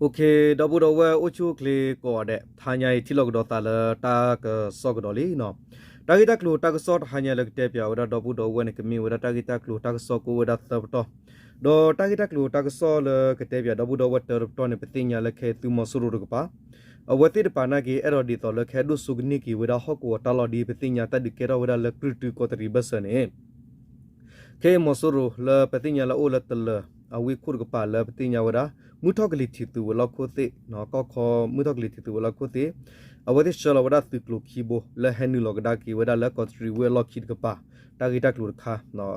ဒီပုၢ်ဒီဝဲၢ်အိၣ်ဆူၣ်အိၣ်ချ့ကိးဂၤဒဲး, တဟါညါအံၤထံၣ်လိာ်ကဒီးသးလၢတၢ်ကစီၣ်ကဒီးလံ. တၢ်ဂ့ၢ်တၢ်ကျိၤတၢ်ကစီၣ်တဟါညါလၢကတဲပၠးဝဲဒၣ်ဒီပုၢ်ဒီဝဲၢ်န့ၣ် ကမ့ၢ်ဝဲဒၣ်တၢ်ဂ့ၢ်တၢ်ကျိၤတၢ်ကစီၣ်ကအိၣ်ဝဲဒၣ်သၢပတီၢ်, ဒီးတၢ်ဂ့ၢ်တၢ်ကျိၤတၢ်ကစီၣ်လၢကတဲပၠးဒီပုၢ်ဒီဝဲၢ်တၢတပတီၢ်န့ၣ် ပသ့ၣ်ညါလၢခဲအံၤသုးမီၤစိရိၤတကပၤ အဝဲသ့ၣ်တကပၤနာ်က့ အဲၣ်ဒိးဒ်သိးလၢကဟဲဒိၣ်စိကန့ၢ်က့ၤဝဲဒၣ်ဟီၣ်ကဝီၤတၢ်လီၢ်ဒ်ပသ့ၣ်ညါတၢ်ဒုးကဲထီၣ်ဝဲဒၣ်လၢကြုၢ်တုကီးတရံးဘၢၣ်စၢၤန့ၣ် ခဲအံၤမီၤစိရိၤလၢပသ့ၣ်ညါလၢအအိၣ်လၢတလၢၤအဝ့ၢ်ခိၣ်တကပၤလၢပသ့ၣ်ညါဝဲဒၣ် မုၢ်ထီၣ်ကလံၤထံးသုးဝဲၤလီၢ်ခိၣ်သ့ၣ်, ကီၢ်ခီမုၢ်ထီၣ်ကလံၤထံးသုးဝဲၤလီၢ်ခိၣ်သ့ၣ်, အဝဲသ့ၣ်ဆှၢလီၤဝဲဒၣ်သုးကျိၤခံဘိ လၢဟဲနုာ်လီၤကဒါက့ၤဝဲဒၣ်လၢကီးတရံးဝ့ၢ်အလီၢ်ခံတကပၤ, တၢ်ဂ့ၢ်တၢ်ကျိၤတခါ,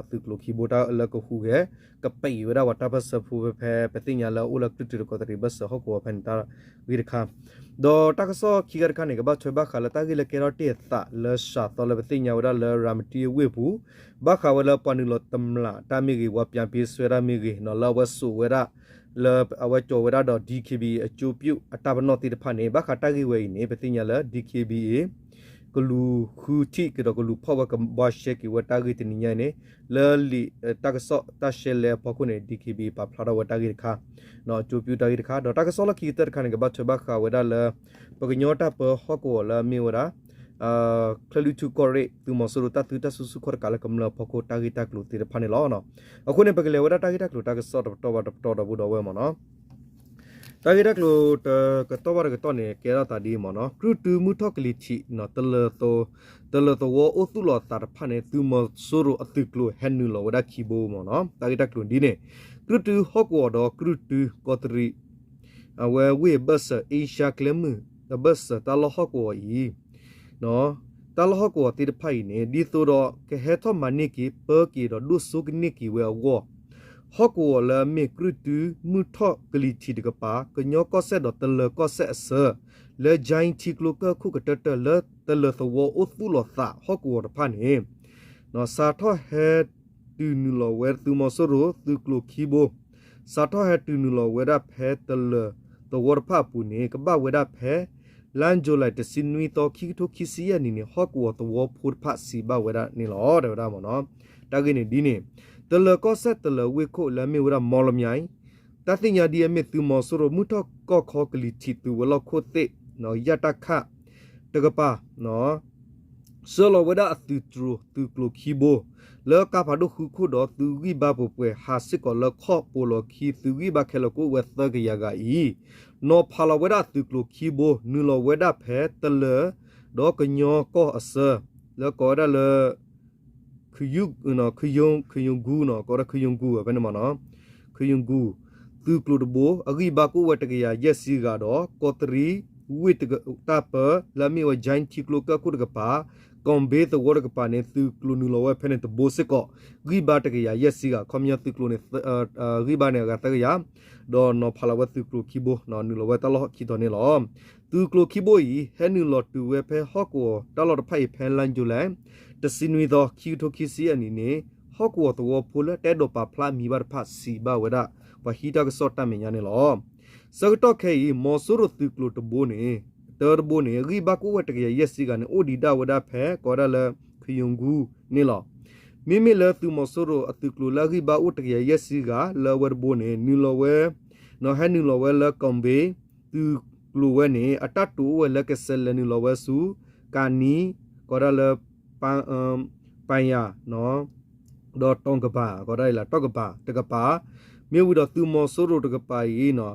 သုးကျိၤခံဘိတၢ်လၢကဟူးဂဲၤ ကပံးဝဲဒၣ်ပှၤတၢ်ပၢၢ်ဆၢဖိဖဲ ပသ့ၣ်ညါလၢအအိၣ်လၢကြုၢ်တုဒီးကီးတရံးဘၢၣ်စၢၤဟီၣ်ကဝီၤဖဲန့ၣ်တၢ်ဂ့ၢ်တခါ ဒီးတၢ်ကစီၣ်ခံခါတခါန့ၣ် ကဘၣ်ထွဲဘၣ်ဃးလၢတၢ်ဂ့ၢ်လၢကဲထီၣ်တ့ၢ်အသးလၢစှၤသီလၢပသ့ၣ်ညါဝဲဒၣ်လၢရၤမတံအဝ့ၢ်အပူၤ, ဘၣ်ဃးဝဲလၢပှၤနုာ်လီၤတမျးတၢ်မ့ၢ်ဂ့ၤ, ပှၤပၠးပ့ဆွဲတၢ်မ့ၢ်ဂ့ၤ, လၢအဝဲစိာ်ဝဲဒၣ် လၢအဝဲကၠီၤဝဲဒၣ်ဒီး DKBA အကၠိပၠူၣ်အတၢ်ပနီၣ်သ့ၣ်တဖၣ်န့ၣ် ဘၣ်ဃးတၢ်ဂ့ၢ်ဝဲအံၤန့ၣ် ပသ့ၣ်ညါလၢ DKBA ကလူၤဃုထံၣ်ကဒီးကလူၤဖီၣ်ဝဲကဘှါရှဲက့ၤဝဲတၢ်ဂ့ၢ်တနံၤညါအံၤန့ၣ် လၢလံာ်တၢ်ကစီၣ်တၢ်ရှဲလဲအဖီခိၣ်န့ၣ် DKBA ပာ်ဖျါထီၣ်ဝဲတၢ်ဂ့ၢ်တခါ ကၠိပၠူၣ်တၢ်ဂ့ၢ်တခါ, ဒီးတၢ်ကစီၣ်လၢခံကတၢၢ်တခါန့ၣ် ကဘၣ်ထွဲဘၣ်ဃးဝဲဒၣ်လၢ ပကညီတၢ်ပၢဟီၣ်ကဝီၤလၢအမ့ၢ်ဝဲဒၣ် ချၢၣ်လွံၢ်ထူၣ်ကီၢ်ရ့ၣ် သုးမီၤစိရိၤတၢ်သုတၢ်စုဆူၣ်ခီၣ်တကးလၢကမျၢၢ်အဖီခိၣ်တၢ်ဂ့ၢ်တၢ်ကျိၤသ့ၣ်တဖၣ်န့ၣ်လီၤ. အဃိန့ၣ် ပကလဲၤဝဲဒၣ်တၢ်ဂ့ၢ်တၢ်ကျိၤတၢ်ကစီၣ်တပတီၢ်ဘၣ်တပတီၢ်ဒီပုၢ်ဒီဝဲၢ်မ့ၢ်နီၤ တၢ်ဂ့ၢ်တၢ်ကျိၤတကတီၢ်ဘၣ်တကတီၢ်န့ၣ် ကဲထီၣ်သးဒ်အံၤမ့ၢ်နီၤ, ကြုၢ်တုမုၢ်ထီၣ်ကလံၤထံး တလၢၤသဝီအိၣ်သူၣ်လီၤအသးတဖၣ်န့ၣ် သုးမီၤစိရိၤအသုးကျိၤဟဲနုာ်လီၤဝဲဒၣ်ခံဘိမ့ၢ်နီၤ, တၢ်ဂ့ၢ်တၢ်ကျိၤဒ်န့ၣ် ကြုၢ်တုဟီၣ်ကဝီၤဒီးကြုၢ်တုကီးတရံး အဝဲဝ့ၢ်အဘၢၣ်စၢၤ အ့ရှါကျဲမုၢ်အဘၢၣ်စၢၤတၢ်လီၢ်ဟီၣ်ကဝီၤအံၤ တၢ်လီၢ်ဟီၣ်ကဝီၤသ့ၣ်တဖၣ်အံၤန့ၣ် ဒ်သိးဒီးကဟဲထီၣ်မၤန့ၢ်က့ၤ ပၢက့ၤဒီးဒိၣ်စိကန့ၢ်က့ၤဝဲအဂီၢ်, ဟီၣ်ကဝီၤလၢအမ့ၢ်ကြုၢ်တုမုၢ်ထီၣ်ကလံၤထံးတကပၤ ကညီကီၢ်စဲၣ်ဒီးတလၢၤကီၢ်စဲၣ်အဆၢ လၢ Jaintia ထံကျိကၢၢ်ခိၣ်ကတၢၢ်တၢၢ်လၢတလၢၤသဝီအိၣ်သူၣ်လီၤသးဟီၣ်ကဝီၤတဖၣ်န့ၣ် စးထီၣ်ဟဲတုၤနုာ်လီၤဝဲသုးမီၤစိရိၤသုးကျိၤခံဘိ, စးထီၣ်ဟဲတုၤနုာ်လီၤဝဲဒၣ်ဖဲတလၢၤသဝီတဖၣ်အပူၤန့ၣ် ကဘၣ်ဝဲဒၣ်ဖဲ လါယူၤလံ တဆံနွံသီ ခံကထိခံဆံယဲၢ်နံၣ်န့ၣ် ဟီၣ်ကဝီၤသဝီဖိတဖၣ်စံးဘၣ်ဝဲဒၣ်န့ၣ်လီၤ တဲဝဲဒၣ်မ့ၢ်နီၤ. တၢ်ဂ့ၢ်န့ၣ်ဒ်န့ၣ် တလၢၤကီၢ်စဲၣ်တလၢၤဝ့ၢ်ခိၣ်လၢအမ့ၢ်ဝဲဒၣ်မီလမၠဲအံၤ တၢ်သ့ၣ်ညါဒ်အမ့ၢ်သုးမီၤစိရိၤမုၢ်ထီၣ်ကီၢ်ခီကလံၤထံးသုးဝဲၤလီၢ်ခိၣ်သ့ၣ် ယၣ်တၢ်ခၣ် တကပၤ ဆှၢလီၤဝဲဒၣ်အသုးတြိၤသုးကျိၤခံဘိ လၢကါဖးဒိၣ်ဃုခိၣ်ဒီးသုးဂံၢ်ဘါပှဲၤပှဲၤ ဟးစ့ၢ်ကီးလၢခီၣ်ပိၤလီၤခံ သုးဂံၢ်ဘါခဲလၢာ်ကအိၣ်ဝဲသၢကယၤဂၤအံၤ နီၤဖးလီၤဝဲဒၣ်အသုးကျိၤခံဘိ နုာ်လီၤဝဲဒၣ်ဖဲတလၢၤ ဒီးကညီကီၢ်အဆၢ လၢကိးဝဲဒၣ်လၢ ခယုၢ် ခယုၢ်ဂူနီၤ ကိးဝဲဒၣ်ခယုၢ်ဂူဖဲန့ၣ်မ့ၢ်နီၤ ခယုၢ်ဂူ သုးကျိၤတဘိ အဂံၢ်ဘါကအိၣ်ဝဲတကယၤယဲၢ်ဆံဂၤဒီး ကီးတရံးဝ့ၢ်တၢ်ပၢ လၢအမ့ၢ်ဝဲ Jaintia ထံကျိကၢၢ်ခိၣ်တကပၤ ကီၢ်ဘ့သဝီတကပၤန့ၣ် သုးကျိၤနုာ်လီၤဝဲဖဲန့ၣ်တဘိစ့ၢ်ကီး ဂံၢ်ဘါတကယၤယဲၢ်ဆံဂၤ ခီပညီသုးကျိၤန့ၣ် ဂံၢ်ဘါန့ၣ်အဂၤသၢကယၤ ဒီးနီၤဖးလီၤဝဲသုးကျိၤခံဘိ နုာ်လီၤဝဲတၢ်လီၢ်ခံတီၤန့ၣ်လီၤ. သုးကျိၤခံဘိအံၤ ဟဲနုာ်လီၤတုၤဝဲဖဲဟီၣ်ကဝီၤတၢ်လီၢ်တဖၣ်အံၤဖဲလါယူၤလံ တဆံနွံသီ ခံကထိခံဆံအနံၣ်န့ၣ် ဟီၣ်ကဝီၤသဝီဖိလၢတအဲၣ်ဒိးပာ်ဖျါအမံၤဘၣ်တဖၣ်စံးဘၣ်ဝဲဒၣ် ပှၤဟံးတၢ်ကစီၣ်တၢ်မဲာ်ညါန့ၣ်လီၤ. ဆၢကတီၢ်ခဲအံၤ မီၤစိရိၤသုးကျိၤတဘိန့ၣ် တၢတဘိန့ၣ် ဂံၢ်ဘါကအိၣ်ဝဲတကယၤယဲၢ်ဆံဂၤန့ၣ် အိၣ်ဒံးဒၣ်ဝဲဒၣ်ဖဲ ကိးဝဲဒၣ်လၢ ခယုၢ်ဂူန့ၣ်လီၤ. မ့မ့ၢ်လၢသုးမီၤစိရိၤအသုးကျိၤလၢအဂံၢ်ဘါအိၣ်တကယၤယဲၢ်ဆံဂၤလၢအဝဲတဘိန့ၣ် နုာ်လီၤဝဲ ဟဲနုာ်လီၤဝဲလၢကီၢ်ဘ့ သုးကျိၤဝဲန့ၣ် အတၢ်တိာ်အိၣ်ဝဲလၢကဆဲးလဲၤနုာ်လီၤဝဲဆူ ကၣ်နံ ကိးဒၣ်လၢ ပၢ်ယၤ ဒီးတီၢ်ကပၤ ကိးဒၣ်အံၤလၢတီၢ်ကပၤတကပၤ မ့ၢ်ဝံၤဒီးသုးမီၤစိရိၤတကပၤအံၤ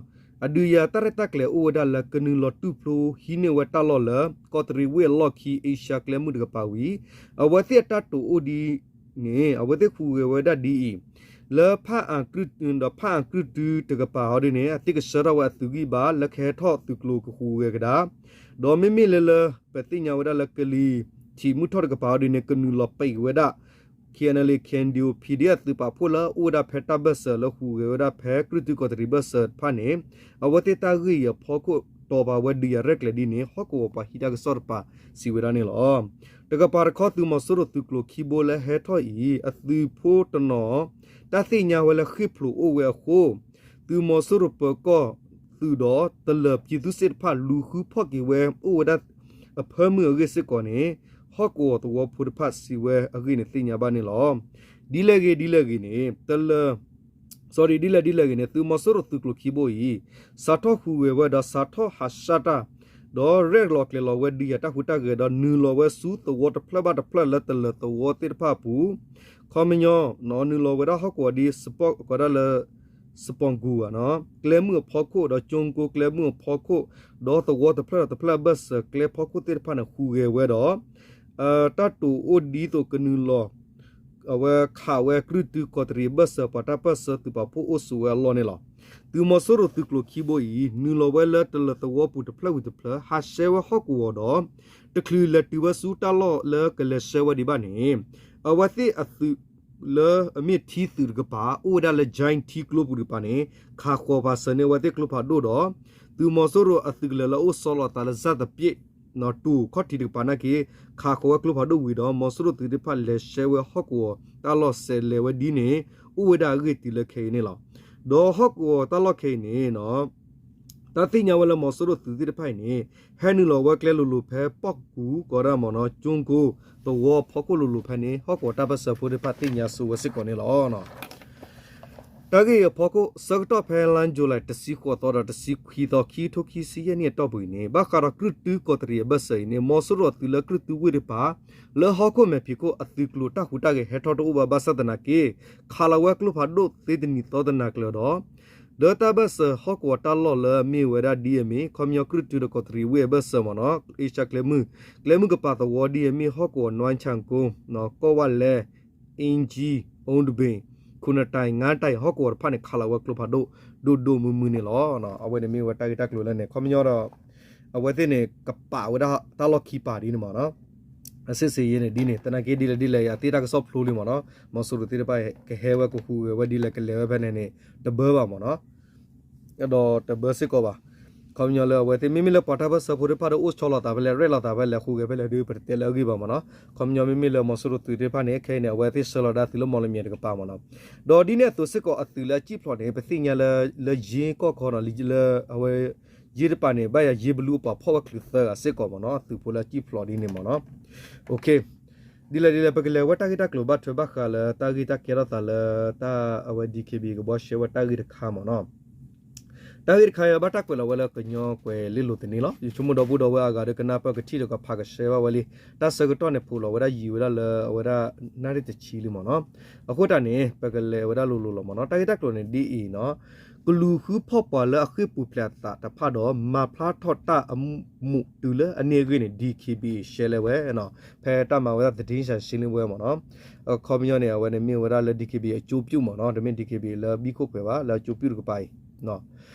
အဒုးယၤတၢ်ရဲၣ်တၢ်ကျဲၤအိၣ်ဝဲဒၣ်လၢကနုာ်လီၤတူၢ်ဖျိဟံးန့ၢ်ဝဲတၢ်လီၢ်လၢ ကီးတရံးဝ့ၢ်အလီၢ်ခံ အ့ရှါကျဲမုၢ်တကပၤဝံၤ အဝဲသ့ၣ်အတၢ်တိာ်အိၣ်ဒ်န့ၣ် အဝဲသ့ၣ်ဟူးဂဲၤဝဲဒၣ်ဒ်အံၤ လၢဖၣ်အၣ် ဒီးဖၣ်အၣ်ကြုၢ်တုတကပၤဟီဒ်န့ၣ် အသ့ၣ်ကဆှၢထီၣ်ဝဲအသုးဂံၢ်ဘါလၢကဟဲထီၣ်သုးကျိၤကဟူးဂဲၤကဒါ ဒီးမ့မ့ၢ်လၢလၢ ပသ့ၣ်ညါဝဲဒၣ်လၢကလံၤထံးမုၢ်ထီၣ်တကပၤဟီဒ်န့ၣ် ကနုာ်လီၤပံးဝဲဒၣ် KNLA KNDO PDF သုးပာ်ဖှိၣ်လၢအအိၣ်ဝဲဒၣ်ဖဲတၢ်ဘၢၣ်စၢၤလၢဟူးဂဲၤဝဲဒၣ်ဖဲကြုၢ်တုကီးတရံးဘၢၣ်စၢၤတဖၣ်န့ၣ် အဝဲသ့ၣ်တၢ်ဂ့ၢ်အံၤအဖီခိၣ်တီၤပာ်ဝဲဒုးယၤရဲၣ်ကျဲၤဒ်န့ၣ် ဟီၣ်ကဝီၤပှၤဟံးတၢ်ကစီၣ်တကပၤစံးဝဲဒၣ်န့ၣ်လီၤ. တကပၤတခီသုးမီၤစိရိၤသုးကျိၤခံဘိလၢဟဲထီၣ်အံၤ အသုးဖိတနီၤ တၢ်သ့ၣ်ညါဝဲလၢဃ့ၢ်ဖျိးအိၣ်ဝဲအဃိ သုးမီၤစိရိၤပၢၤကီၢ်သုးဒီးတလၢၤပျံၤသုးစ့ၣ်တဖၣ် လူၤဃုဖီၣ်က့ၤဝဲ အိၣ်ဝဲဒၣ်အဖၢမုၢ်အဂ့ၢ်စ့ၢ်ကီးန့ၣ် ဟီၣ်ကဝီၤသဝီဖိတဖၣ်စံးဝဲအဂ့ၢ်န့ၣ်သ့ၣ်ညါဘၣ်န့ၣ်လီၤ. ဒ်လဲၣ်ဂ့ၤဒ်လဲၣ်ဂ့ၤန့ၣ် တလၢၤ sorry ဒ်လဲၣ်ဒ်လဲၣ်ဂ့ၤန့ၣ် သုးမီၤစိရိၤသုးကျိၤခံဘိအံၤ စးထီၣ်ဟူးဂဲၤဝဲဒီးစးထီၣ်ဟးဆှဲတၢ် ဒီးရဲၣ်လီၤကျဲၤလီၤဝဲဒုးယၤတၢ်ဟူးတၢ်ဂဲၤ ဒီးနုာ်လီၤဝဲဆူသဝီတဖျၢၣ်ဘၣ်တဖျၢၣ်လၢတလၢၤသဝီသ့ၣ်တဖၣ်အပူၤ ခီပညီ နုာ်လီၤဝဲဒၣ်ဟီၣ်ကဝီၤဒ် ကိးဒၣ်လၢ စပီၣ်ကူၤ ကျဲမုၢ်အဖီခိၣ် ဒီးကၠိကိကျဲမုၢ်အဖီခိၣ် ဒီးသဝီတဖျၢၣ်ဒီးတဖျၢၣ်အဘၢၣ်စၢၤကျဲဖီခိၣ်သ့ၣ်တဖၣ်န့ၣ် ဟူးဂဲၤဝဲဒီး တၢ်တိာ်အိၣ်ဒ်သိးကနုာ်လီၤ အဝဲခးဝဲကလုၢ်တုၤကီးတရံးအဘၢၣ်စၢၤပှၤတၢ်ပၢၢ်ဆၢသုးပာ်ဖှိၣ်အိၣ်ဆိးဝဲအလီၢ်န့ၣ်လီၤ. သုးမီၤစိရိၤသုးကျိၤခံဘိအံၤ နုာ်လီၤဝဲလၢတလၢၤသဝီပူၤတဖျၢၣ်ဝံၤတဖျၢၣ် ဟးဆှဲဝဲဟီၣ်ကဝီၤဒီး တချုးလဲၤတုၤဝဲဆူတၢ်လီၢ်လၢကလဲၤဆှဲဝဲဒံးဘၣ်န့ၣ် အဝဲသ့ၣ်အသုး လၢအမ့ၢ်ထံသုးတကပၤ အိၣ်ဝဲဒၣ်လၢ Jaintia ထံကျိပူၤတကပၤန့ၣ် ခးဃီၤပာ်စၢၤန့ၢ်အဝဲသ့ၣ်ကျိဖးဒိၣ်ဒီး သုးမီၤစိရိၤအသုးကလၢၤလၢအအိၣ်ဆီလီၤအသးလၢ စၢ်သပ့း တိၤခီၣ်ထံးတကပၤနာ်က့ ခးဃီၤဝဲကျိဖးဒိၣ်ဝံၤဒီး မီၤစိရိၤသုးသ့ၣ်တဖၣ်လဲၤဆှဲဝဲဟီၣ်ကဝီၤတၢ်လီၢ် စဲးလဲၤဝဲဒ်န့ၣ်အိၣ်ဝဲဒၣ်အဂ့ၢ်တုၤလၢခဲအံၤန့ၣ်လီၤ. ဒီးဟီၣ်ကဝီၤတၢ်လီၢ်ခဲအံၤန့ၣ် တၢ်သ့ၣ်ညါဝဲလၢမီၤစိရိၤသုးသ့ၣ်တဖၣ်အံၤန့ၣ် ဟဲနုာ်လီၤဝဲကျဲလိၤလိၤဖဲပီၣ်ကူၤ ကိးဒၣ်မ့ၢ်နီၤ ကၠိကိ သဝီဖီခိၣ်လိၤလိၤဖဲန့ၣ် ဟီၣ်ကဝီၤတၢ်ပၢၢ်ဆၢဖိသ့ၣ်တဖၣ်သ့ၣ်ညါဆိဝဲစ့ၢ်ကီးန့ၣ်လီၤ. တၢ်ဂ့ၢ်အဖီခိၣ် ဆၢကတီၢ်ဖဲလါယူၤလံ တဆံဃိးသီဒီးတဆံခွံသီ ခံကထိခံဆံယဲၢ်နံၣ်အတီၢ်ပူၤအံၤန့ၣ် ဘၣ်ဃးဒီးကြုၢ်တုကီးတရံးအဘၢၣ်စၢၤအံၤန့ၣ် မီၤစိရိၤအသုးလၢကြုၢ်တုဝ့ၢ်တကပၤ လၢဟီၣ်ခိၣ်မဲာ်ဖံးခိၣ်အသုးကျိၤတၢ်ဟူးတၢ်ဂဲၤဟဲထီၣ်တအိၣ်ဘၣ်ဘၣ်ဆၣ်သနာ်က့ ခးလီၤဝဲကျိဖးဒိၣ်သ့တနံၤသီသနာ်က့ဒီး လၢတၢ်ဘၢၣ်စၢၤဟီၣ်ကဝီၤတၢ်လီၢ်လၢအမ့ၢ်ဝဲဒၣ်ဒ်အမ့ၢ် ခီပညီကြုၢ်တုဒီးကီးတရံးဝ့ၢ်အဘၢၣ်စၢၤမ့ၢ်နီၤ အ့ရှါကျဲမုၢ် ကျဲမုၢ်ကပၤသဝီဒ်အမ့ၢ်ဟီၣ်ကဝီၤ နွမ်းချံကိ ကီၢ်ဝးလဲၣ် အ့ကၠံ အိဒဘ့ၣ် ခိၣ်နတၢၢ် ငါးတၢၢ် ဟီၣ်ကဝီၤတဖၣ်န့ၣ် ခးလီၤဝဲကျိဖးဒိၣ် ဒိၣ်ဒိၣ်မုၢ်မုၢ်န့ၣ်လီၤ. အဝဲန့ၣ်မ့ၢ်ဝဲတၢ်ဂ့ၢ်တၢ်ကျိၤလၢန့ၣ် ခီပညီဒီး အဝဲသ့ၣ်န့ၣ် ကပာ်ဝဲဒၣ်တၢ်လီၢ်ခံပၤဒ်န့ၣ်မ့ၢ်နီၤ အစ့ၢ်စ့ၢ်ယဲန့ၣ်ဒ်န့ၣ် သနာ်က့ဒ်လဲၣ်ဒ်လဲၣ် အသ့ၣ်တၢ်ကစီၣ်ဖျိလံမ့ၢ်နီၤ မီၤစိရိၤသ့ၣ်တဖၣ်ကဟဲဝဲကဟူးဂဲၤဝဲဒ်လဲၣ် ကလဲၤဝဲဖဲန့ၣ်န့ၣ် တဘၢဘၣ်မ့ၢ်နီၤ ဒီးတဘၢစ့ၢ်ကီးဘၣ်. ခီပညီလၢအဝဲသ့ၣ် မ့မ့ၢ်လၢပှၤတၢ်ပၢၢ်ဆၢဖိသ့ၣ်တဖၣ်ဒီးအိၣ်ဆီလီၤသးဖဲလဲၣ် ရဲၣ်လီၤသးဖဲလဲၣ် ဟူးဂဲၤဖဲလဲၣ်ဒီး ပတတဲလၢအဂ့ၢ်ဘၣ်မ့ၢ်နီၤ ခီပညီမ့မ့ၢ်လၢမီၤစိရိၤသုးသ့ၣ်တဖၣ်န့ၣ် ခဲအံၤန့ၣ် အဝဲသ့ၣ်ဆှၢလီၤဒၣ်သုးလၢမီၢ်လမၠဲၣ်တကပၤမ့ၢ်နီၤ ဒီးဒ်န့ၣ်အသိးစ့ၢ်ကီးအသုးလၢအစံၣ်ဖျိးန့ၣ် ပသ့ၣ်ညါလၢ လၢယ့ကီၢ်ခီနီၤ လၢအဝဲ ယ့တကပၤန့ၣ် ဘၣ်ယၤယ့ဘလူးအပှၤဖီၣ်ဝဲချုးသၢဂၤစ့ၢ်ကီးမ့ၢ်နီၤ အသုးဖိလၢအစံၣ်ဖျိးဒ်န့ၣ်မ့ၢ်နီၤ ဒ်လဲၣ်ဒ်လဲၣ် ပကလဲၤဝဲတၢ်ဂ့ၢ်တၢ်ကျိၤဘၣ်ထွဲဘၣ်ဃးလၢတၢ်ဂ့ၢ်တၢ်ကဲထီၣ်သးလၢတၢ်အဝဲ DKBA ကဘီရှဲဝဲတၢ်ဂ့ၢ်တခါမ့ၢ်နီၤ တၢ်ဂ့ၢ်တခါအံၤဘၣ်တၢ်ကွဲးလီၤဝဲလၢကညီကွဲၤလ့လိၤသန့လီၤ. ယဆိကမိၣ်ဒီပုၢ်ဒီဝဲၢ်အဂၤဒီးကနၢ်ပၢၢ်ကထံၣ်ဒီးကဖးကဆှဲဘၣ်ဝဲလံ. တၢ်ဆၢကတီၢ်န့ၣ် ဖိးလီၤဝဲဒၣ်ယံာ်ဝဲဒၣ်လၢအဝဲဒၣ်နၣ်ရံၣ်တဆံလံမ့ၢ်နီၤ. အဃိသတးန့ၣ် ပကလဲၤဝဲဒၣ်လိၤလိၤလီၤမ့ၢ်နီၤ. တၢ်ဂ့ၢ်တၢ်ကျိၤန့ၣ်ဒ်အံၤနီၤ, ကလူၤဃုဖီၣ်ပှၤလၢအဃ့ၢ်ပူၤဖျဲးအသးတဖၣ်ဒီး မၤဖျါထီၣ်တၢ်အမူးတုၤလၢအန့ၢ်အဂ့ၢ်န့ၣ် DKBA ရှဲလဲဝဲ ဖဲတၢ်မၤဝဲဒၣ် သတင်းစာရှင်းလင်းပွဲ မ့ၢ်နီၤ. အခီပညီန့ၣ် အဝဲန့ၣ်မ့ၢ်ဝဲဒၣ်လၢ DKBA အကျိုးပြုမ့ၢ်နီၤ, တမ့ၢ် DKBA လၢဘံၣ်ခိၣ်ကွဲၤဘၣ်, လၢအကျိုးပြုတကပၤအံၤ.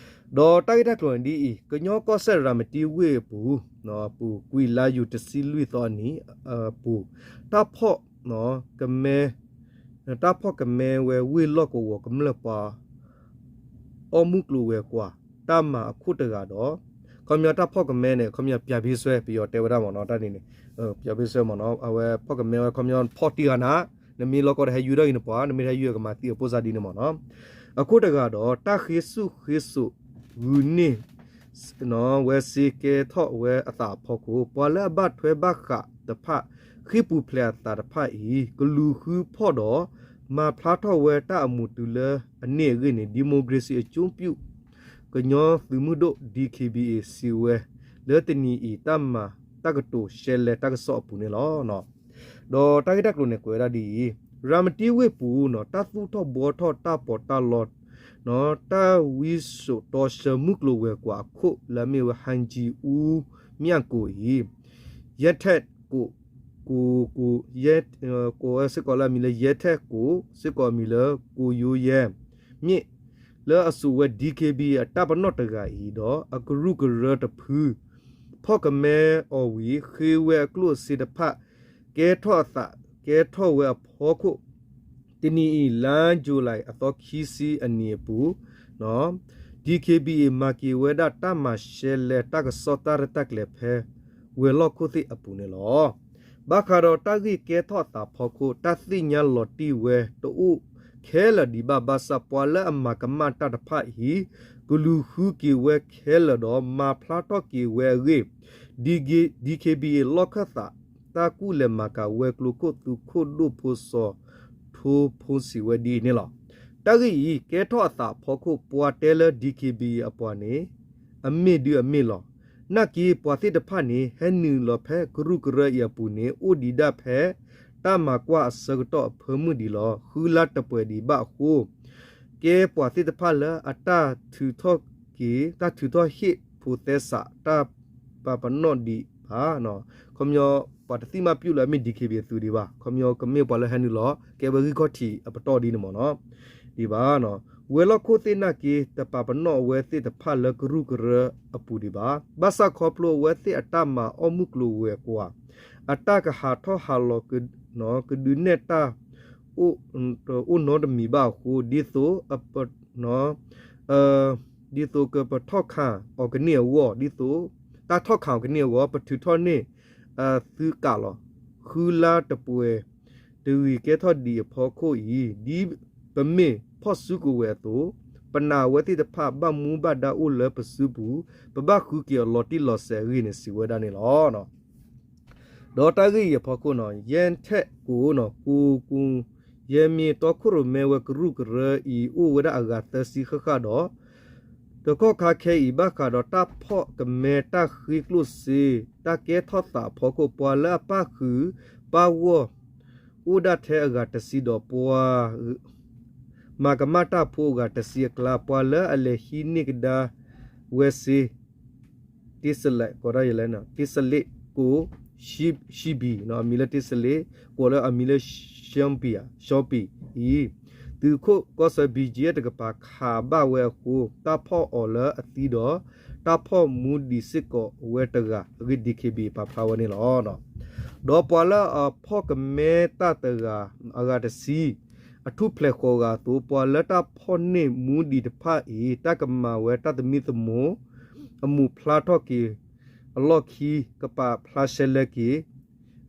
ဒီးတၢ်ဂ့ၢ်တၢ်ကျိၤန့ၣ်ဒ်အံၤ, ကညီကီၢ်စဲၣ်ရၤမတံဝ့ၢ်အပူၤ, အပူၤကွံာ်လါယူၤတဆံလွံၢ်သီအနံၤအပူၤ, တၢ်ဖီၣ် ကမဲ တၢ်ဖီၣ်ကမဲဝဲဝ့ၢ်လီၢ်ကဝီၤကမျၢၢ်ပှၤ အီၣ်မုၢ်ကျိၤဝဲၤကွာ် တၢ်မၤအခိၣ်တဂၤဒီး ခီပညီတၢ်ဖီၣ်ကမဲန့ၣ် ခီပညီ ပြဘ့ဆွဲ ပယီၤတဲဝဲဒၣ်မ့ၢ်နီၤ, တၢ်န့ၣ်န့ၣ် ပြဘ့ဆွဲ မ့ၢ်နီၤ, အဝဲဖီၣ်ကမဲဝဲ ခီပညီဖီၣ်တံၢ်ဂၤနၤ, နမ့ၢ်လီၢ်ကီၢ်ဒီးဟဲယုၢ်ထီၣ်ဂ့ၤနပှၤ, နမ့ၢ်တဟဲယုၢ်ကမၤသံအပိၢ်စၢ်ဒ်န့ၣ်မ့ၢ်နီၤ. အခိၣ်တဂၤဒီး တၢ်ဃ့ဆူၣ်ဃ့စိးဂုာ်န့ၢ် ဝဲစ့ကဲထီၣ်ဝဲအသးအဖီခိၣ်, ပှၤလၢအဘၣ်ထွဲဘၣ်ဃးတဖၣ် ဃ့ၢ်ပူၤဖျဲးအသးတဖၣ်အံၤ ကလူၤဃုဖီၣ်ဒီး မၤဖျါထီၣ်ဝဲတၢ်အမူးတုၤလၢအန့ၢ်အဂ့ၢ်န့ၣ် ဒီမိုကရေစီအကျိုးပြု ကညီသုးမုၢ်ဒိၣ် DKBA စံးဝဲ လၢတနံၤအံၤ တၢ်မၤတၢ်ကတိၤရှဲလဲတၢ်ကစီၣ်အပူၤန့ၣ်လီၤ. ဒီးတၢ်ဂ့ၢ်တၢ်ကျိၤန့ၣ် ကွဲးဝဲဒၣ်ဒ်အံၤ, ရၤမတံဝ့ၢ်ပူၤနီၤ တၢ်သူၣ်ထီၣ်ဘှီထီၣ်တၢ်ပီးတၢ်လီ တၢ်ဝံစိာ်တီဆၢမုၢ်ကျိၤဝဲၤကွာ်အခိၣ်လၢအမ့ၢ်ဝဲ ဟၣ်ကၠံအူမၠၣ်ကိးအံၤ, ယဲၢ်ထဲၣ်ကိး ကိး ကိး စ့ၢ်ကီးလၢအမံၤလၢယဲၢ်ထဲၣ်ကိး စ့ၢ်ကီးအမံၤလၢကိးယိယဲၢ် မ့ၢ်လၢအစိာ်ဝဲ DKBA အတၢ်ပနီၣ်တဂၤအံၤဒီး အကရူၢ်ကရၢတဖု ဖီၣ်ကမဲအီၤဝံၤ ဃ့ဝဲအကျိၣ်အစ့တဖၣ် ကဲထီၣ်အသး ကဲထီၣ်ဝဲအဖီခိၣ် တနံၤအံၤ လါယူၤလံအသီခံဆံအနံၤအပူၤ DKBA မၤက့ၤဝဲဒၣ်တၢ်မၤရှဲလဲတၢ်ကစီၣ်တၢ်ရဲၣ်တၢ်ကျဲၤဖဲ ဝဲၤလီၢ်ခိၣ်သ့ၣ်အပူၤန့ၣ်လီၤ. ဘၣ်ဃးဒီးတၢ်ဂ့ၢ်ကဲထီၣ်အသးဖီခိၣ် တၢ်သ့ၣ်ညါလီၤတံၢ်ဝဲတအိၣ်ခဲလၢာ်ဒံးဘၣ် ဘၣ်ဆၣ်ပှၤလၢအမၤကမၣ်တၢ်တဖၣ်အံၤ ကလူၤဃုက့ၤဝဲခဲလၢာ်ဒီး မၤဖျါထီၣ်က့ၤဝဲအဂ့ၢ် DKBA လီၢ်ခၢၣ်သး တၢ်ကူၣ်လဲၤမၤကၤဝဲၤကျိၤခိၣ်သုးခိၣ်ဒိၣ်ဖိစီၤထိဖိစံးဝဲဒ်အံၤန့ၣ်လီၤ. တၢ်ဂ့ၢ်အံၤ ကဲထီၣ်အသးအဖီခိၣ် ပှၤတဲလၢ DKBA အပှၤန့ၣ် အမ့ၢ်ဒုးအမ့ၢ်လီၤ. နာ်က့ ပှၤသ့ၣ်တဖၣ်န့ၣ် ဟဲနုာ်လီၤဖဲကရူၢ်ကရၢအံၤအပူၤန့ၣ် အိၣ်ဒံးဒၣ်ဖဲ တၢ်မၤကွၢ်အဆၢကတီၢ်အဖၢမုၢ်ဒံးလီၤ. ဃုလါတပှဲၤဒံးဘၣ်အဃိ ကဲပှၤသ့ၣ်တဖၣ်လၢအတၢ်ထုးထီၣ်က့ၤ တၢ်ထုးထီၣ်ဟ့ၣ်ဖိသဲစး တၢ်ပာ်ပနီၣ်ဒံးဘၣ်. ခီပညီ ပှၤတသံၣ်မၣ်ပျူၣ်လၢအမ့ၢ် DKBA အသုးဒံးဘၣ်. ခီပညီကမ့ၢ်ပှၤလၢဟဲနုာ်လီၤ ကဲဝဲဂံၢ်ခီၣ်ထံးအပတီၢ်ဒ်န့ၣ်မ့ၢ်နီၤ ဒံးဘၣ်. ဝဲၤလီၢ်ခိၣ်သ့ၣ်နာ်က့ တပာ်ပနီၣ်အဝဲသ့ၣ်တဖၣ်လၢကရူၢ်ကရၢအပူၤဒံးဘၣ်. ဘၣ်ဆၣ်ခီဖျိအဝဲသ့ၣ်အတၢ်မၤအီၣ်မုၢ်ကျိၤဝဲၤကွာ် အတၢ်ကဟးထီၣ်ဟးလီၤ ကဒုးနဲၣ်တၢ် အိၣ်နီတမံၤဘၣ်အဃိ ဒ်သိး ဒ်သိးကပထီၣ်ခၣ်အီၤကန့ၢ်အဂီၢ် ဒ်သိး တၢ်ထီၣ်ခၣ်အီၤကန့ၢ်အဂီၢ် ပထုးထီၣ်န့ၢ် သုးကးလီၤ. ဃုလါတပှဲၤ တဂ့ၤကဲထီၣ်ဒံးအဖီခိၣ်အံၤ ဒ်ပမ့ၢ်ဖီၣ်စုကဝဲၤအသိး ပနာ်အဝဲသ့ၣ်တဖၣ်ဘၣ်မူဘၣ်ဒါအိၣ်လၢပစုပူၤ ပဘၣ်ဃုက့ၤအီၤလီၤတံၢ်လီၤဆဲးအဂ့ၢ်န့ၣ် စံးဝဲဒၣ်န့ၣ်လီၤ. ဒီးတၢ်ဂ့ၢ်အံၤအဖီခိၣ်နီၤ ယဲၢ်ထဲၣ်ကိၣ်နီၤ ကိၣ်ကိၣ် ယဲၢ်မ့ၢ်တီခိၣ်ရိၣ်မဲဝဲကရူၢ်ကရၢအံၤ အိၣ်ဝဲဒၣ်အဂၤသၢဆံဃၣ်ဃၣ်ဒီး တကီၢ်ခါခဲအံၤ ဘၣ်ဃးဒီးတၢ်ဖီၣ်ကမဲတၢ်ဃ့ကျိၣ်စ့ တၢ်ကဲထီၣ်သးအဖီခိၣ် ပှၤလၢအပၣ်ဃုာ်ပၣ်ဂီၢ် အိၣ်ဒၣ်ထဲအဂၤတဆံဒီးပှၤ မၤကမၣ်တၢ်ဖိအဂၤတဆံအကျါ ပှၤလၢအလဲၤဟံးန့ၢ်ကဒါဝဲစ့ တ့စလ့း ကိးဒၣ်ယလဲၣ် တ့စလ့းကိၣ် ဟံးဘံၣ် အမံၤလၢတ့စလ့း ကိးလၢအမံၤလၢ ရှီပံၣ် ရှီပံၣ်အံၤ သုးခိၣ်ကီၢ်ဆၢ ဘံၣ်ကၠံၣ် တကပၤခးဘၣ်ဝဲအဃိ တၢ်ဖီၣ်အီၤလၢအသံဒီး တၢ်ဖီၣ်မူဒံးစ့ၢ်ကီးဝဲတဂၤအဂ့ၢ် DKBA ပာ်ဖျါဝဲန့ၣ်လီၤ. ဒီးပှၤလၢအဖီၣ်ကမဲတၢ်တဂၤ အဂၤတဆံ အထူၣ်ဖျဲးဃီးဂၤအသိး ပှၤလၢတၢ်ဖီၣ်န့ၢ်မူဒံးတဖၣ်အံၤ တၢ်ကမၤဝဲတၢ်သမံသမိး အမူးဖျါထီၣ်က့ၤ အလီၢ်ခံ ကပာ်ဖျါရှဲလဲက့ၤ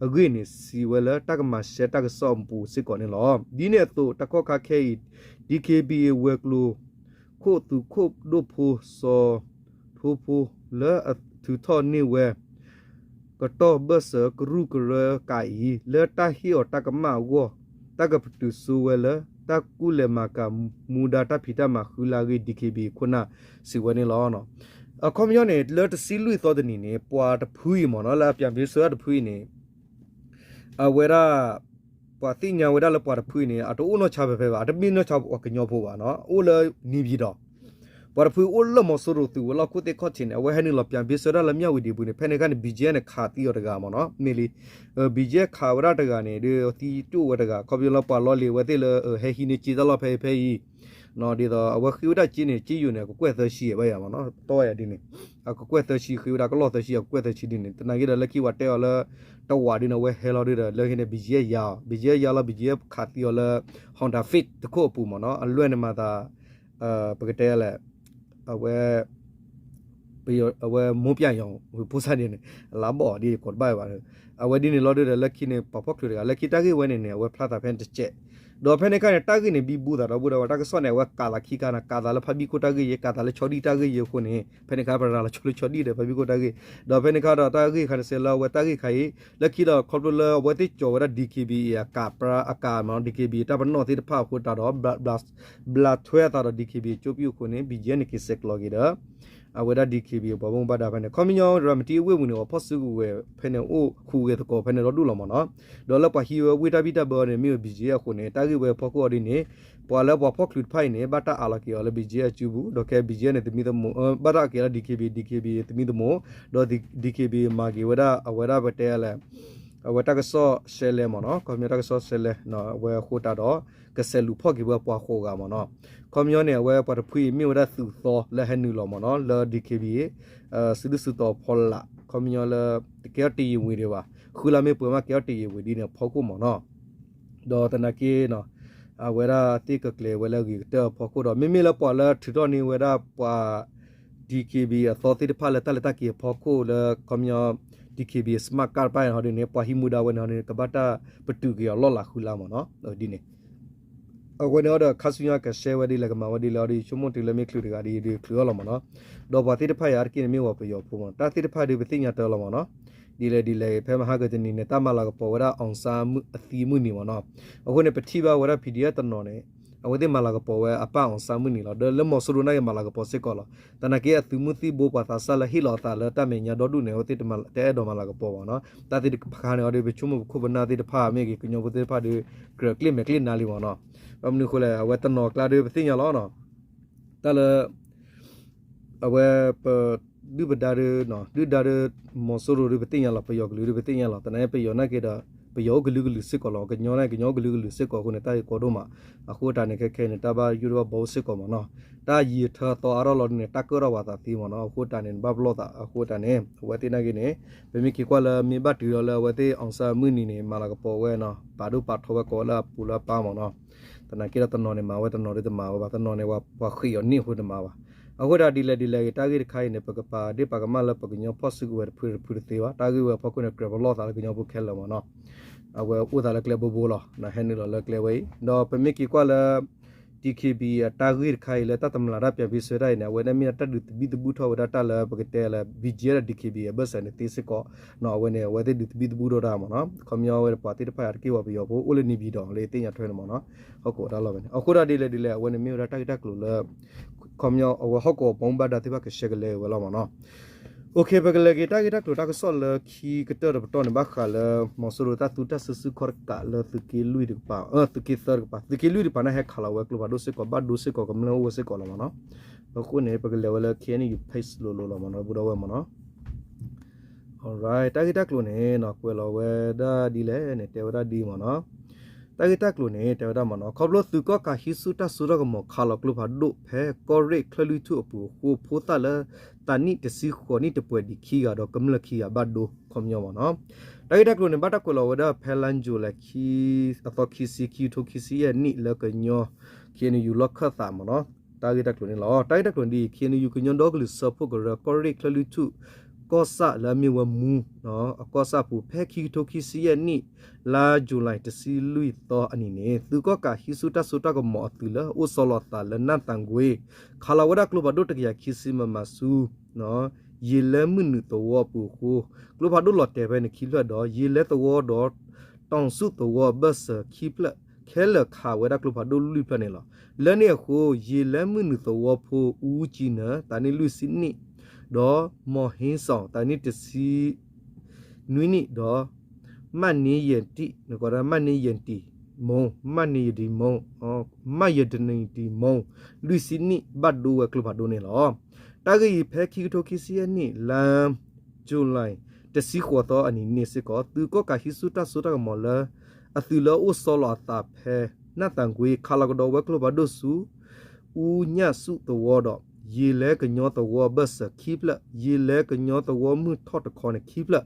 အဂ့ၢ်န့ၣ် စံးဝဲလၢတၢ်ကမၤရှဲတၢ်ကစီၣ်အပူၤစ့ၢ်ကီးန့ၣ်လီၤ. ဒ်န့ၣ်အသိး တကီၢ်ခါခဲအံၤ DKBA ဝဲၤကျိၤခိၣ်သုးခိၣ်ဒိၣ်ဖိ စီၤထိဖိ လၢအထုးထီၣ်န့ၢ်ဝဲ ကတီၢ်ဘၢၣ်စၢၤကရူၢ်ကရၢကးအံၤ လၢတၢ်ဟ့ၣ်အီၤတၢ်ကမၣ်အဂီၢ် တၢ်ကပတုာ်စိဝဲလၢ တၢ်ကူၣ်လဲၤမၤကၤမူဒါတၢ်ဖံးတၢ်မၤဃုလါအဂ့ၢ် DKBA ခိၣ်နၢ်စံးဝဲန့ၣ်လီၤ. အခီပညီန့ၣ် လၢတဆံလွံၢ်သီတနံၤန့ၣ် ပှၤတဖုအံၤမ့ၢ်နီၤ လၢအပၠးဘ့စၢတဖုအံၤန့ၣ် အဝဲဒၣ် ပှၤသ့ၣ်ညါဝဲဒၣ်လၢပှၤတဖုအံၤန့ၣ် အတအိၣ်နီၢ်ဆါဖဲဖဲဘၣ်, အတမ့ၢ်နီၢ်ဆါပှၤကညီဖိဘၣ်နီၤ, အိၣ်လၢနံၤပံၤဒီး ပှၤတဖုအိၣ်လၢမီၤစိရိၤသုးဝဲၤလီၢ်ခိၣ်သ့ၣ်ခီၣ်ထံးန့ၣ် အဝဲဟဲနုာ်လီၤပၠးဘ့စၢဒၣ်လၢမၠၣ်ဝတံၤအပူၤန့ၣ် ဖဲန့ၣ်အခါန့ၣ် ဘံၣ်ကၠံၣ်န့ၣ် ခးသံအီၤတဂၤမ့ၢ်နီၤ, မ့ၢ်လံ ဘံၣ်ကၠံၣ်ခးဝဲဒၣ်တဂၤန့ၣ် ဒီးသံတအိၣ်ဝဲတဂၤ ခီဖျိလၢပှၤလီၤလံၤဝဲသ့ၣ်လၢ ဟဲဟံးန့ၢ်ကၠ့တၢ်လီၢ်ဖဲအံၤဖဲအံၤ ဒ်သိးအဝဲဃ့ဝဲဒၣ်ကၠ့န့ၣ် ကၠ့ယိာ်န့ၣ် အကကွဲၢ်သၢဆံဘၣ်ယၤမ့ၢ်နီၤ, တီဝဲယၤဒ်န့ၣ် အကကွဲၢ်သၢဆံ ဃ့ဝဲဒၣ်ကလီၢ်သၢဆံ အကကွဲၢ်သၢဆံဒ်န့ၣ် သနာ်က့ဒီးလၢခံပှၤတဲအီၤလၢ တဝးဒ်န့ၣ် အဝဲဟဲလီၤဒ်ဒီး လၢခံန့ၣ် ဘံၣ်ကၠံၣ်ယါအီၤ ဘံၣ်ကၠံၣ်ယါလီၤ ဘံၣ်ကၠံၣ်ခးသံအီၤလၢ Honda Fit တခိၣ်အပူၤမ့ၢ်နီၤ, အလွဲၢ်န့ၣ်မၤသး ပကတဲလဲၣ် အဝဲ အဝဲမိၢ်ပျၢ်ယီၤ ဖိစၢ်ဒ်န့ၣ် အလါဘီၣ်ဒ်ကိးတဘၣ်ဘၣ်, အဝဲဒ်န့ၣ်လီၤဒ်ဒီး လၢခံန့ၣ် ပှၤဖီၣ်ချုးတဂၤ လၢခံတၢ်ဂ့ၢ်ဝဲန့ၣ်န့ၣ် အဝဲဖျါသးဖဲန့ၣ်တစဲး, ဒီးဖဲန့ၣ်အခါန့ၣ် တၢ်ဂ့ၢ်န့ၣ် ဘံဘူသးဒီပုၢ်ဒီဝဲၢ် တၢ်ကစီၣ်န့ၣ် အဝဲကးသးခံခါန့ၣ် ကးသးလၢဖါဘံၣ်ခိၣ်တၢ်ဂ့ၢ်ယဲ ကးသးလၢဆီဒံၣ်တၢ်ဂ့ၢ်ယဲအဃိန့ၣ် ဖဲန့ၣ်အခါ ပရၤလီၤဆီလၢဆီဒံၣ်ဒီးဖါဘံၣ်ခိၣ်တၢ်ဂ့ၢ်, ဒီးဖဲန့ၣ်အခါဒီးတၢ်ဂ့ၢ်ခါန့ၣ်စဲးလၢအဝဲတၢ်ဂ့ၢ်ခါအံၤ လၢခံဒီးခီဖျိလၢအဝဲသ့ၣ်ကၠီၤဝဲဒၣ် DKBA အကးပြၢအကးမ့ၢ်နီၤ DKBA တၢ်ပနီၣ်သ့ၣ်တဖၣ်အဃိတးဒီး ဘျးထွဲအသးဒီး DKBA ကၠိပံၣ်အဃိန့ၣ် ဘံၣ်ကၠံၣ်န့ၣ်က့ၤဆဲးကျိးက့ၤဒီး အဝဲဒၣ် DKBA ပှၤဘၣ်မူဘၣ်ဒါဖဲန့ၣ် ခီပညီ ရၤမတံအဝ့ၢ်ပူၤန့ၣ် ပှၤဖီၣ်စုကဝဲၤဖဲန့ၣ်အိၣ်ဃုဂဲၤသကိးဖဲန့ၣ်ဒီဒူၣ်လီၤမ့ၢ်နီၤ, ဒီးလၢပှၤဟံးဝဲဝ့ၢ်တၢ်ဘံၣ်တၢ်ဘၢအီၤန့ၣ် မ့ၢ်ဝဲ ဘံၣ်ကၠံၣ်အဃိန့ၣ် တၢ်ဂ့ၢ်ဝဲဖီခိၣ်အီၤဒ်န့ၣ် ပှၤလၢပှၤဖီၣ်ချုးတဖၣ်အံၤန့ၣ် ဘၣ်တၢ်အးလီၤက့ၤအီၤလၢ ဘံၣ်ကၠံၣ်အစုပူၤ ဒီးခဲ ဘံၣ်ကၠံၣ်န့ၣ် သမံသမိး ဘၣ်တၢ်အးက့ၤလၢ DKBA DKBA သမံသမိး ဒီး DKBA မၤက့ၤဝဲဒၣ်အဝဲဒၣ်ပတဲလဲၣ် အဝဲတၢ်ကစီၣ်ရှဲလဲမ့ၢ်နီၤ ခီပညီတၢ်ကစီၣ်ရှဲလဲ အဝဲအဃိတးဒီး ကဆဲးလူၤဖီၣ်က့ၤဝဲပှၤဃိးဂၤမ့ၢ်နီၤ, ခီပညီန့ၣ် အဝဲပှၤတဖုအံၤမ့ၢ်ဝဲဒၣ်သုးသီလၢဟဲနုာ်လီၤမ့ၢ်နီၤ လၢ DKBA စုဒုၣ်စုတီၤဖီလာ် ခီပညီလၢ တကဲထီၣ်တယံာ်ဝံၤဒံးဘၣ် ဃုလါမ့ၢ်ပှဲၤမးကဲထီၣ်တယံာ်ဝံၤဒ်န့ၣ်အဖီခိၣ်မ့ၢ်နီၤ ဒီးသနာ်က့ အဝဲဒၣ်သ့ၣ်ကကျဲၤဝဲလၢအဂ့ၤကတၢၢ်အဖီခိၣ်ဒီး မ့မ့ၢ်လၢပှၤလၢထုးထီၣ်န့ၢ်ဝဲဒၣ်ပှၤ DKBA အသီသ့ၣ်တဖၣ်လၢတၢ်လဲၤတၢ်က့ၤအဖီခိၣ်လၢခီပညီ DKBA smart card တဖၣ်န့ၣ်ဟီဒ်န့ၣ် ပှၤဟံးမူဒါဝဲန့ၣ်ဟီဒ်န့ၣ် ကဘၣ်တၢ်ပတုာ်က့ၤအီၤလီၢ်လၤဃုလါမ့ၢ်နီၤ ဒ်န့ၣ် အဝဲန့ၣ်အီၤဒီး ခါဆူညါကဆှဲဝဲဒ်လဲၣ် ကမၤဝဲဒ်လဲၣ်အီၤဒီး ဆိကမိၣ်တုၤလၢမ့ၢ်ချုးတဂၤဒီး ဒုးချုးအီၤလီၤမ့ၢ်နီၤ, ဒီးပှၤသ့ၣ်တဖၣ်အံၤအါတက့ၢ်န့ၣ်မ့ၢ်ဝဲပယီၤဖိမ့ၢ်နီၤ တၢ်သ့ၣ်တဖၣ်ဒီးပသ့ၣ်ညါတၢ်လီၤမ့ၢ်နီၤ, ဒ်လဲၣ်ဒ်လဲၣ် ဖဲမဟါကတနံၤန့ၣ် တၢ်မၤလၤကပီၤဝဲဒၣ် အောင်ဆန်း အသံအမုၢ်နံၤမ့ၢ်နီၤ, အဃိန့ၣ် ပထံၣ်ဘၣ်ဝဲဒၣ် PDF တနီၤန့ၣ် အဝဲသ့ၣ်မၤလၤကပီၤဝဲအပၢ်အီၣ်စၣ်မုၢ်နံၤလီၤ. ဒီးလၢမီၤစိရိၤနာ်က့မၤလၤကပီၤစ့ၢ်ကီးလီၤ. သနာ်က့အသုးမုၢ်သံၣ်ဘိပှၤသးစၢ်လၢဟ့ၣ်လီၤအသးလၢတၢ်မဲာ်ညါဒီဒူၣ်န့ၣ် အဝဲသ့ၣ်တအဲၣ်ဒိးမၤလၤကပီၤဘၣ်နီၤ. တၢ်သ့ၣ်တဖၣ်န့ၣ်အီၤဒီး ပဆိကမိၣ်ပခိၣ်ပနၢ်သ့ၣ်တဖၣ်မ့ၢ်ဂ့ၤ ကညီဖိသ့ၣ်တဖၣ်ဒီး ကြၢးကျ့ၣ်မဲာ်ကျ့ၣ်နါလံမ့ၢ်နီၤ. ဘၣ်မနုၤအဃိလဲၣ် အဝဲတနီၤကျါဒီးပသ့ၣ်ညါလီၤနီၤ. တၢ်လၢ အဝဲ ပ ဒုၣ်ပဒါဒီး ဒုၣ်ဒါဒီး မီၤစိရိၤဒီးပသ့ၣ်ညါလီၤ, ပယီၤကလုာ်ဒီးပသ့ၣ်ညါလီၤ. သနာ်က့ပယီၤနာ်က့ဒီး ပယီၤအိၣ်ကလုာ်ကလုာ်စ့ၢ်ကီးလီၤ. ကညီနာ်က့ ကညီအိၣ်ကလုာ်ကလုာ်စ့ၢ်ကီးအဃိန့ၣ် တၢ်ဂ့ၢ်ကီဒိၣ်မး. အဃိတၢ်န့ၣ် ခဲခဲန့ၣ် တၢ်ဘၣ်ယိၣ်တဘၣ်ဘီအိၣ်စ့ၢ်ကီးမ့ၢ်နီၤ. တၢ်ယံာ်ထၢသီအါထီၣ်လီၤဒ်န့ၣ် တၢ်ကၢၣ်ထီၣ်ပှၤသးသ့မ့ၢ်နီၤ. အဃိတၢ်န့ၣ် နဘၣ်ပလီၢ်သးအဃိတၢ်န့ၣ် အဝဲသ့ၣ်နာ်က့န့ၣ် ပမ့ၢ်က့ၤကွၢ်လၢမ့ၢ်ဘၣ်တုၤဒီးလၢအဝဲသ့ၣ်အီၣ်စၣ်မုၢ်နံၤန့ၣ် မၤလၤကပီၤဝဲနီၤ, ပာ်ဒိၣ်ပာ်ထီဝဲကိးဝဲလၢအပူၤလၢအပၢ်မ့ၢ်နီၤ. သနာ်က့ဒီးတနီၤန့ၣ်မၤဝဲ တနီၤဒီးတမၤဝဲဘၣ်, တနီၤန့ၣ် ပှၤဃ့ၢ်အီၤန့ၢ်အဃိတမၤဘၣ်. အဃိတၢ်ဒ်လဲၣ်ဒ်လဲၣ်ဂ့ၤ တၢ်ဂ့ၢ်တခါအံၤန့ၣ် ပကပာ်ဒ့ၣ်ပာ်ကမၣ်လၢပကညီဖီၣ်စုကဝဲၤတဖုတဖုတသ့ဘၣ်. တၢ်ဂ့ၢ်ဝဲအဖီခိၣ်န့ၣ် ကြၢးပလီၢ်သးလၢကညီဖိခဲလၢာ်မ့ၢ်နီၤ. အဝဲအိၣ်သးလၢကျဲဘိဘိလီၤ, နဟဲနုာ်လီၤလၢကျဲဝဲအံၤ ဒီးပမ့ၢ်က့ၤကွၢ်လၢ DKBA အတၢ်ဂ့ၢ်တခါအံၤလၢတၢ်တမျၢ်တၢ်ပၠးဖံးဆၢတၢ်အံၤန့ၣ် အဝဲန့ၣ်မ့ၢ်ဒၣ်တၢ်ဒုးသဘံၣ်သဘုၣ်ထီၣ်ဝဲဒၣ်တၢ်လၢပကတဲလၢ BGF ဒီး DKBA အဘၢၣ်စၢၤန့ၣ်သ့စ့ၢ်ကီး, အဝဲန့ၣ် အဝဲသ့ၣ်ဒုးသဘံၣ်သဘုၣ်ထီၣ်တၢ်မ့ၢ်နီၤ. ခီပညီဝဲပှၤသ့ၣ်တဖၣ်အံၤတက့ၢ်ဝဲပယီၤဖိ အိၣ်လၢ နေပြည်တော် လၢသ့ၣ်ညါထွဲန့ၣ်မ့ၢ်နီၤ. ဟီၣ်ကဝီၤတၢ်လီၢ်ဝဲန့ၣ် အဃိဒၣ်ဒ်လဲၣ်ဒ်လဲၣ် အဝဲန့ၣ်မ့ၢ်ဝဲဒၣ်တၢ်ဂ့ၢ်တၢ်ကျိၤလၢ ခီပညီ အဝဲဟီၣ်ကဝီၤဘီမုၢ်ဘၣ်ဒါသ့ၣ်တဖၣ်ကဆှဲကလဲဝဲလီၤမ့ၢ်နီၤ. ပကလဲၤက့ၤတၢ်ဂ့ၢ်တၢ်ကျိၤတၢ်ကစီၣ်လၢခံကတၢၢ်တပတီၢ်န့ၣ် ဘၣ်ဃးလၢ မီၤစိရိၤတၢ်သူတၢ်စုဆူၣ်ခီၣ်တကးလၢသုးက့လွံၢ်တကပၤ, သုးက့သၢတကပၤ, သုးက့လွံၢ်တကပၤန့ၣ် ဟဲခးလီၤဝဲကျိဖးဒိၣ်စ့ၢ်ကီး ဘၣ်ဒိစ့ၢ်ကီး ကမျၢၢ်အိၣ်ဝဲစ့ၢ်ကီးလီၤမ့ၢ်နီၤ. အဃိန့ၣ် ပကလဲၤဝဲလၢ KNU page လိၤလိၤလီၤမ့ၢ်နီၤ ဘူးဒီးဝဲမ့ၢ်နီၤ. Alright တၢ်ဂ့ၢ်တၢ်ကျိၤန့ၣ်နီၤ ကွဲးလီၤဝဲဒၣ်ဒ်လဲၣ်န့ၣ် တဲဝဲဒၣ်ဒ်မ့ၢ်နီၤ. တၢ်ဂ့ၢ်တၢ်ကျိၤန့ၣ် တဲဝဲဒၣ်မ့ၢ်နီၤ ခီဖျိသုးကီၣ်ကးဟံးဆူၣ်တၢ်စိတၢ်ကမီၤ ခးလီၤကျိဖးဒိၣ်ဖဲကီၢ်ရ့ၣ်ချၢၣ်လွံၢ်ထူၣ်အပူၤအဃိ ဖိသၣ်လၢသးနံၣ်တဆံဃိးနံၣ်တပှဲၤဒံးခံဂၤဒီး ကမျၢၢ်ခံဂၤဘၣ်ဒိ ခီပညီမ့ၢ်နီၤ. တၢ်ဂ့ၢ်တၢ်ကျိၤန့ၣ် ဘၣ်တၢ်ကွဲးလီၤဝဲဒၣ်ဖဲလါယူၤလံ အသီခံဆံ ခံကထိခံဆံယဲၢ်နံၣ် လၢကညီ KNU လီၢ်ခၢၣ်သးမ့ၢ်နီၤ. တၢ်ဂ့ၢ်တၢ်ကျိၤန့ၣ်လီၤ. တၢ်ဂ့ၢ်တၢ်ကျိၤန့ၣ်ဒ်အံၤ KNU ကညီဒီကလုာ်စၢဖှိၣ်ကရၢ ကီၢ်ရ့ၣ်ချၢၣ်လွံၢ်ထူၣ် ကီၢ်ဆၣ်လၢအမ့ၢ်ဝဲမူ အကီၢ်ဆၣ်ပူၤ ဖဲခံကထိခံဆံယဲၢ်နံၣ် လါယူၤလံ တဆံလွံၢ်သီအနံၤန့ၣ် သုးကီၣ်ကးဟံးဆူၣ်တၢ်စိတၢ်ကမီၤအသုးလၢအအိၣ်ဆီလီၤအသးလၢ နၢ်သၣ်ကွ့ ခးလီၤဝဲဒၣ်ကျိဖးဒိၣ်တကယၤခံဆံ မမ ဆူ ယ့ၤလဲမုၢ်နုာ်သဝီအပူၤအဃိ ကျိဖးဒိၣ်လီၤတဲာ်ဖဲန့ၣ်ခံဖျၢၣ်ဒီး ယ့ၤလဲသဝီဒီး တီၣ်ဆူၣ်သဝီအဘၢၣ်စၢၤခံဖျၢၣ် ခဲလၢာ်ခးဝဲဒၣ်ကျိဖးဒိၣ်လွံၢ်ဖျၢၣ်န့ၣ်လီၤ. လၢန့ၣ်အဃိ ယ့ၤလဲမုၢ်နုာ်သဝီဖိ အူကၠံနၢၤ သးနံၣ်လွံၢ်ဆံနံၣ် ဒီး မီၤဟ့စီၣ် သးနံၣ်တဆံ နွံနံၣ်ဒီး မၣ်န့ယဲၢ်တံၢ် မၣ်န့ယဲၢ်တံၢ်မိၢ် မၣ်န့ယဲၢ်တံၢ်မိၢ် မၣ်ယဲၢ်တံၢ်မိၢ် လွံၢ်ဆံနံၣ် ဘၣ်ဒိဝဲကျိဖးဒိၣ်န့ၣ်လီၤ. တၢ်ဂ့ၢ်အံၤဖဲခံကထိခံဆံယဲၢ်နံၣ် လါယူၤလံ တဆံဃိးသီအနံၤန့ၣ်စ့ၢ်ကီး သုးကီၣ်ကးဟံးဆူၣ်တၢ်စိတၢ်ကမီၤလၢ အသုးလၢအအိၣ်ဆီလီၤအသးဖဲ နၢ်သၣ်ကွ့ ခးလီၤကဒီးဝဲကျိဖးဒိၣ်ဆူ အူညၣ်ဆူၣ်သဝီဒီး ယ့ၤလဲကညီသဝီအဘၢၣ်စၢၤခံဖျၢၣ်, ယ့ၤလဲကညီသဝီမုၢ်ထီၣ်တခီန့ၣ်ခံဖျၢၣ်,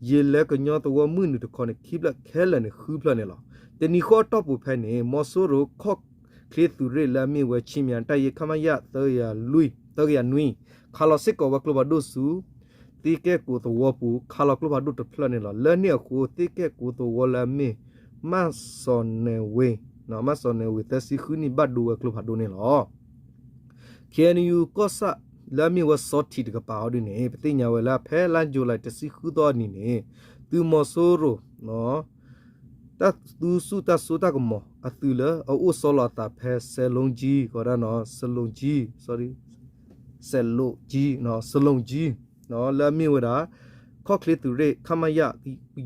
ယ့ၤလဲကညီသဝီမုၢ်နုာ်တခီန့ၣ်ခံဖျၢၣ် ခဲလၢာ်န့ၣ်ဃုဖျၢၣ်န့ၣ်လီၤ. တနံၤဃီအတီၢ်ပူၤဖဲန့ၣ် မီၤစိရိၤခီၣ်ချ့သုးရ့ၣ်လၢအမ့ၢ်ဝဲ ခြေမြန်တပ်ရင်း ခမရ သၢကယၤနွံ ခးလီၤစ့ၢ်ကီးဝဲကျိဖးဒိၣ်ဆူ သ့ကဲၣ်ကိးသဝီပူၤ ခးလီၤကျိဖးဒိၣ်တဖျၢၣ်န့ၣ်လီၤ. လၢန့ၣ်အဃိ သ့ကဲၣ်ကိးသဝီလၢအမ့ၢ် မၣ်စီၤနဲၣ်ဝ့ မၣ်စီၤနဲၣ်ဝ့ သၢဆံဃုနံၣ် ဘၣ်ဒိဝဲကျိဖးဒိၣ်န့ၣ်လီၤ. ခ့ၣ်အဲၣ်ယူၣ် ကီၢ်ဆၣ်လၢအမ့ၢ်ဝဲစီၤထံးတကပၤအီၤဒ်န့ၣ် ပသ့ၣ်ညါဝဲလၢဖဲလါယူၤလံတဆံဃုသီအနံၤန့ၣ် သုးမီၤစိရိၤ တၢ်သူဆူၣ်တၢ်စိတၢ်ကမီၤ အသုးလၢအအိၣ်ဆီလီၤအသးဖဲ စဲးလိကၠံ ကီးဒၣ်နီၤ စဲးလိကၠံ စဲးလိကၠံ စဲးလိကၠံ လၢအမ့ၢ်ဝဲဒၣ် ခီၣ်ချ့သုးရ့ၣ် ခမရ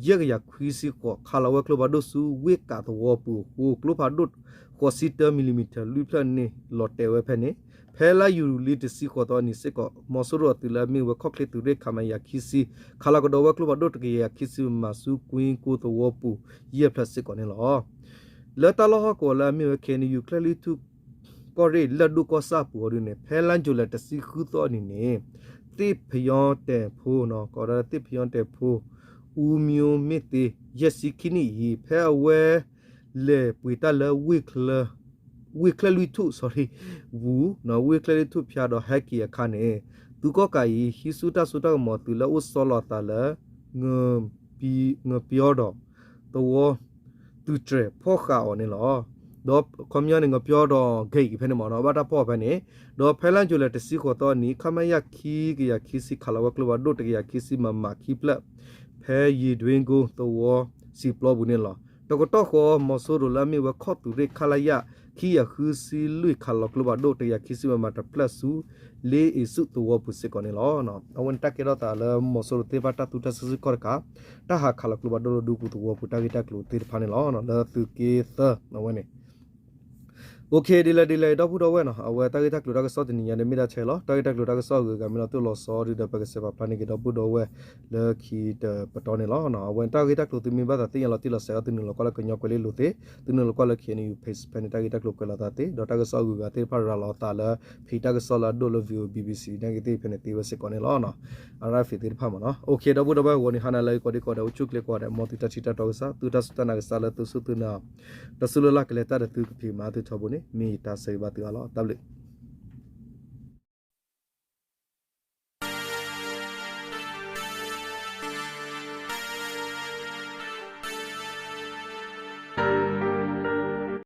ယဲၢ်ကယၤခွံဆံဃိး ခးလီၤဝဲကျိဖးဒိၣ်ဆူ ဝ့ၣ်ကးသဝီပူၤအဃိ ကျိဖးဒိၣ် ဃိးဆံတၢ မံၤလံမံၤထၢၣ် လွံၢ်ဖျၢၣ်န့ၣ် လီၤတဲာ်ဝဲဖဲန့ၣ် ဖဲလါယူၤလံတဆံဃိးသီအနံၤစ့ၢ်ကီး မီၤစိရိၤအသုးလၢအမ့ၢ်ဝဲခီၣ်ချ့သုးရ့ၣ် ခမရ ခံဆံ ခးလီၤကဒီးဝဲကျိဖးဒိၣ်တကယၤခံဆံ မမ ဆူကွ့ကိသဝီပူၤ ယဲၢ်ဖျၢၣ်စ့ၢ်ကီးန့ၣ်လီၤ. လၢတၢ်လီၢ်ဟီၣ်ကဝီၤလၢအမ့ၢ်ဝဲ ခ့ၣ်အဲၣ်ယူၣ် ချၢၣ်လွံၢ်ထူၣ် ကီၢ်ရ့ၣ် လၢၢ်ဒိၣ်ကီၢ်ဆၣ်အပူၤအီၤဒ်န့ၣ် ဖဲလါယူၤလံတဆံဃုသီအနံၤန့ၣ် သ့ၣ်ဖယီတဲာ်ဖိ ကီးဒၣ်သ့ၣ်ဖယီတဲာ်ဖိ အူမၠိမ့ၢ်သ့ ယဲၢ်ဆံခံနံၣ်အံၤ ဖဲအဝဲ လဲၤပှ့ၤတၢ်လၢ ဝ့ၢ်ချၢၣ်လွံၢ်ထူၣ် sorry ပူၤ ဝ့ၢ်ချၢၣ်လွံၢ်ထူၣ်ဖၠါဒီးဟဲက့ၤအခါန့ၣ် သုးကီၣ်ကးအံၤ ဟံးဆူၣ်တၢ်စိတၢ်ကမီၤသုးလၢအအိၣ်ဆီလီၤအသးလၢ ငပျီဒီး သဝီ သုးတြဲၤဖီၣ်ဃာ်အီၤန့ၣ်လီၤ. ဒီးခီပညီန့ၣ် ငပျီဒီး gate ဖဲန့ၣ်မ့ၢ်နီၤ ဘၣ်တၢ်ဖီၣ်ဖဲန့ၣ် ဒီးဖဲလါယူၤလံတဆံဃိးသီအနံၤ ခမရ ခံကယၤခံဆံ ခးလီၤဝဲကျိဖးဒိၣ်တကယၤခံဆံ မမ ခံဖျၢၣ် ဖဲယ့ၤဒွ့ကိသဝီစံာ်ပျီပူၤန့ၣ်လီၤ. တကတီၢ်ဃီ မီၤစိရိၤလၢအမ့ၢ်ဝဲခီၣ်သုးရ့ၣ် ခလရ ခံကယၤဃုဆံလွံၢ်ခးလီၤကျိဖးဒိၣ် တကယၤခံဆံ MM တဖျၢၣ်ဆူ လ့အ့ၤဆူၣ်သဝီပူၤစ့ၢ်ကီးန့ၣ်လီၤ. အဝဲန့ၣ်တၢ်ကဲထီၣ်သးလၢမီၤစိရိၤသ့ၣ်တဖၣ်တၢ်သူတၢ်ဆၢဆူၣ်ခီၣ်တကး တၢ်ဟးခးလီၤကျိဖးဒိၣ်လၢဒူပူၤသဝီပူၤတၢ်ဂ့ၢ်တၢ်ကျိၤသ့ၣ်တဖၣ်န့ၣ်လီၤ. လၢသုးက့သၢအဝဲန့ၣ် OK ဒ်လဲၣ်ဒ်လဲၣ် ဒီပုၢ်ဒီဝဲၢ်နီၤ အဝဲတၢ်ဂ့ၢ်တၢ်ကျိၤတၢ်ကစီၣ်တနံၤညါန့ၣ် မ့ၢ်ဒၣ်ထဲလီၤ. တၢ်ဂ့ၢ်တၢ်ကျိၤတၢ်ကစီၣ်အဂုၤအဂၤမ့ၢ်လီၤတိၢ်လီၤဆီဒ်ဒီး ပကဆဲးပာ်ဖျါန့ၢ်က့ၤဒီပုၢ်ဒီဝဲၢ်လၢခံတပတီၢ်န့ၣ်လီၤ. အဝဲတၢ်ဂ့ၢ်တၢ်ကျိၤသုမ့ၢ်ဘၣ်သးသ့ၣ်ညါလီၤတံၢ်လီၤဆဲးအီၤ သုနုာ်လီၤကွၢ်လၢကညီကွဲၤလ့လိၤသ့, သုနုာ်လီၤကွၢ်လၢ KNU page ဖဲန့ၣ် တၢ်ဂ့ၢ်တၢ်ကျိၤကွဲးလီၤသးသ့, ဒီးတၢ်ကစီၣ်အဂုၤအဂၤသ့ၣ်တဖၣ်ရၤလီၤသးလၢ page တၢ်ကစီၣ်လၢအဒိၣ်လၢ VOA BBC နာ်က့သ့ၣ်ဖဲန့ၣ်သ့ဝဲစ့ၢ်ကီးန့ၣ်လီၤ. အရၣ်ဖံးသ့ၣ်တဖၣ်မ့ၢ်နီၤ OK ဒီပုၢ်ဒီဝဲၢ်ဂီၤန့ၣ် ဟါနၤလၢအဂ့ၤကိးဒံကိးဂၤဒဲး အိၣ်ဆူၣ်အိၣ်ချ့ကိးဂၤဒဲး မ်သုတၢ်ထံၣ်တၢ်တီကစၢ် သုတၢ်စူၢ်တၢ်နာ်ကစၢ်လၢသုစူၢ်သုနာ် တၢ်စူၢ်လၢ်လၢ်ကလဲၤတၢ်ဒီးသုကဖံးကမၤသုထီဘိန့ၣ် မ့ၢ်ယတၢ်ဆၢဂ့ၤဘၣ်သုအါလီၤ. တၢ်ဘျုး